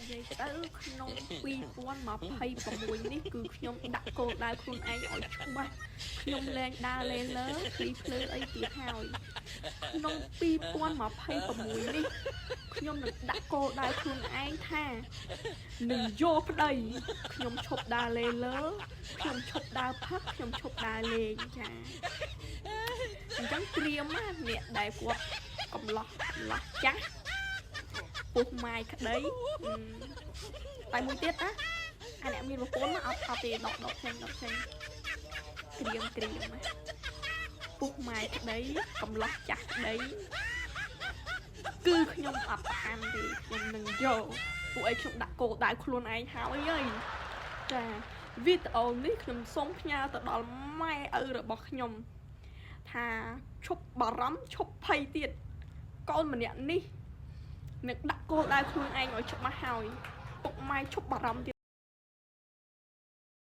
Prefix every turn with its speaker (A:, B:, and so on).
A: និយាយទៅក្នុង2026នេះគឺខ្ញុំដាក់គោលដៅខ្លួនឯងឲ្យច្បាស់ខ្ញុំលែងដើរលេលើភ្លីភ្លើអីទៀតហើយក្នុង2026នេះខ្ញុំនឹងដាក់គោលដៅខ្លួនឯងថានឹងយកប្តីខ្ញុំឈប់ដើរលេលើខ្ញុំឈប់ដើរផឹកខ្ញុំឈប់ដើរលេងចាអញ្ចឹងត្រៀមណាអ្នកដែលគាត់កំឡោះកំឡោះចាស់ពុះម៉ាយក្តីតែមួយទៀតណាអាអ្នកមានប្រពន្ធណាអត់អត់ទេដកដកចេញដកចេញត្រៀមត្រៀមណាពុះម៉ាយក្តីកំឡោះចាស់ក្តីគឺខ្ញុំអត់ប្រកាន់ទេខ្ញុំនឹងយកពួកឯងខ្ញុំដាក់គោលដៅខ្លួនឯងហើយហើយចាវីដេអូនេះខ្ញុំសូមផ្ញើទៅដល់ម៉ែឪរបស់ខ្ញុំថាឈប់បារម្ភឈប់ភ័យទៀតកូនម្នាក់នេះនឹងដាក់គោលដៅខ្លួនឯងឲ្យច្បាស់ហើយពុកម៉ែឈប់បារម្ភទៀត។